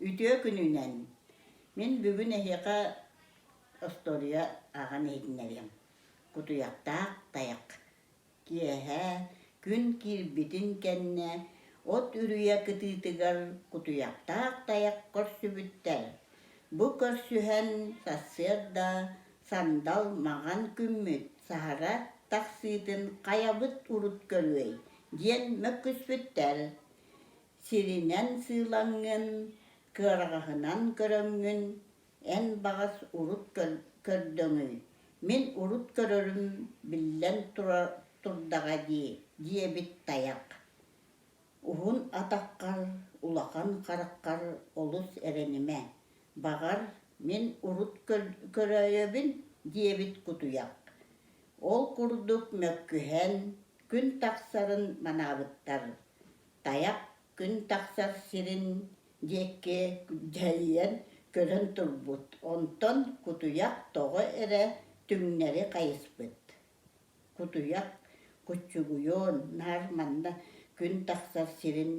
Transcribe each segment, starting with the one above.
Үтүө күнүнэн! Мин бүгүн эһиэхэ остуоруйа ааҕан иһитиннэриэм. Кутуйахтаах тайах. Киэһэ күн киирбитин кэннэ от үрүйэ кытыытыгар кутуйахтаах тайах көрсүбүттэр. Бу көрсүһэн сарсыарда сандал маҥан күммүт саһара тахсыытын хайабыт урут көрүөй диэн мөккүспүттэр. Сиринэн сыылаҥҥын, кыараҕаһынан көрөҥҥүн эн баҕас урут көрдөҥүй, мин урут көрөрүм биллэн турдаҕа дии, диэбит тайах. Уһун атаххар, улахан хараххар олус эрэнимэ, баҕар, мин урут көрөөйөбүн, диэбит кутуйах. Ол курдук мөккүһэн, күн тахсарын манаабыттар. Тайах күн тахсар сирин диэки дьайыйан көрөн турбут, онтон кутуйах тоҕо эрэ түҥнэри хайыспыт. Кутуйах куччугуйуон, наар манна күн тахсар сирин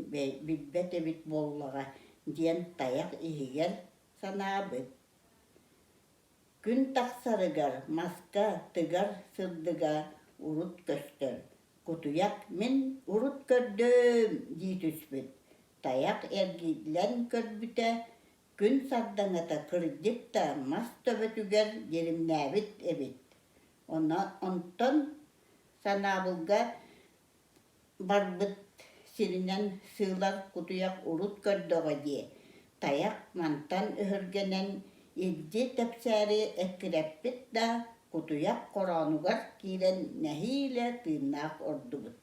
билбэт эбит буоллаҕа диэн тайах иһигэр санаабыт. Күн тахсарыгар маска тыгар сырдыга урут көстөр. Кутуйах мин урут көрдөөм дии түспүт. Тайах эргиллэн көрбүтэ, күн сардаҥата кырдьык да мас төбөтүгэр дьиримнээбит эбит. Онтон санаабылга барбыт сиринэн сыылар кутуйах урут көрдөҕө дии, тайах мантан өһүргэнэн илдьи тэпсээри эккирэппит да, кутуйах хороонугар киирэн нэһиилэ тыыннаах ордубут.